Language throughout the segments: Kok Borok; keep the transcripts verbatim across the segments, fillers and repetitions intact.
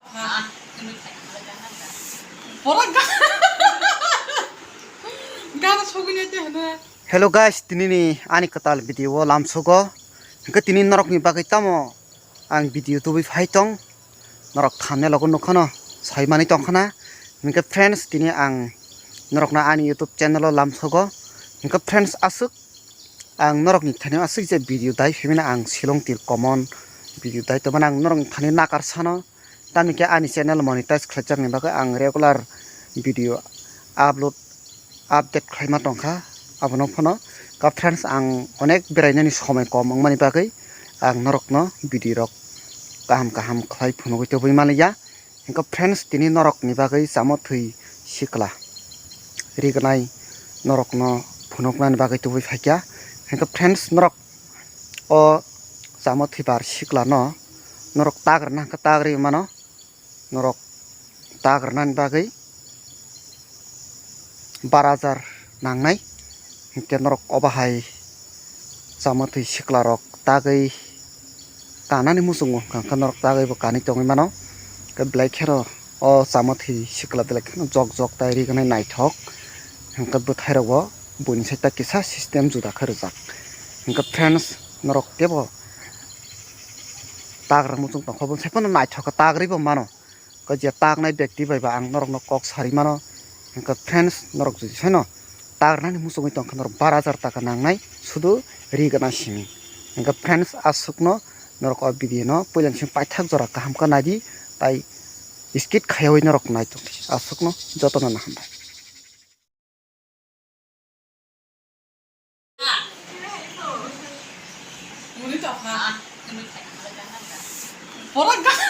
Pora ga-, gana sogwi nai te hwnwi. Hello guys, tinini ani kwtal video o lamsogo. Hwnkhe tini norokni bagwi tamo ang video tubui phai tong. Norok thumbnail o nukha no, sai manwi tongkha na. Hwnkhe friends, tini ang norokno ani YouTube channel o lamsogo. Hwnkhe friends, aswk ang norokni thani aswk je video dai phimina ang Shillong til common video dai tongmani ang norokni thani nakar sano. Tamni khe ani channel monetize khlaijakni bagwi ang regular video upload, update khlaima tongkha. Abono phano ka friends, ang onek berainani somoi kom wngmani bagwi ang norokno video rok kaham kaham khlai phunugwi tubui manliya. Hwnkhe friends, tini norokni bagwi chamo thwi sikla rignai norokno phunuknani bagwi tubui phaikha. Hwnkhe friends, norok o chamo thwi bar siklano norok tagrina hwnkhe tagri mano. Norok tagrinani bagwi bar hajar nangnai. Hwnkhe norok obo hai chamo thwi siklarok tagwi kanani muchungo hwnkha hwnkhe norok tagwi bo kanwi tongwi mano. Hwnkhe belai kheno o chamo thwi sikla belai kheno jok jok tai rignai naithok. Hwnkhe bwthairok bo buini side ta kisa system juda khe rijak. Hwnkhe friends, norok kebo tagra muchung tongkha bo sai phano naithok khe tagri bo mano. Khe je taknai bekti bai ba ang norokno kok sari mano. Hwnkhe friends, norok jodi saino tagrani muchungwi tongkha norok bar hajar taka nangnai sudu ri gana simi. Hwnkhe friends, aswkno norok o video no puila simi paithak jora kaham khe naidi, tai skip khaiwi norok nai tong aswkno jotono no hambai. Pora ga-,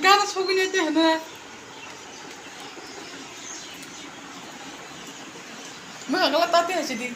gana sogwi nai te hwnwi. Mwkhang kala tate hai sidi.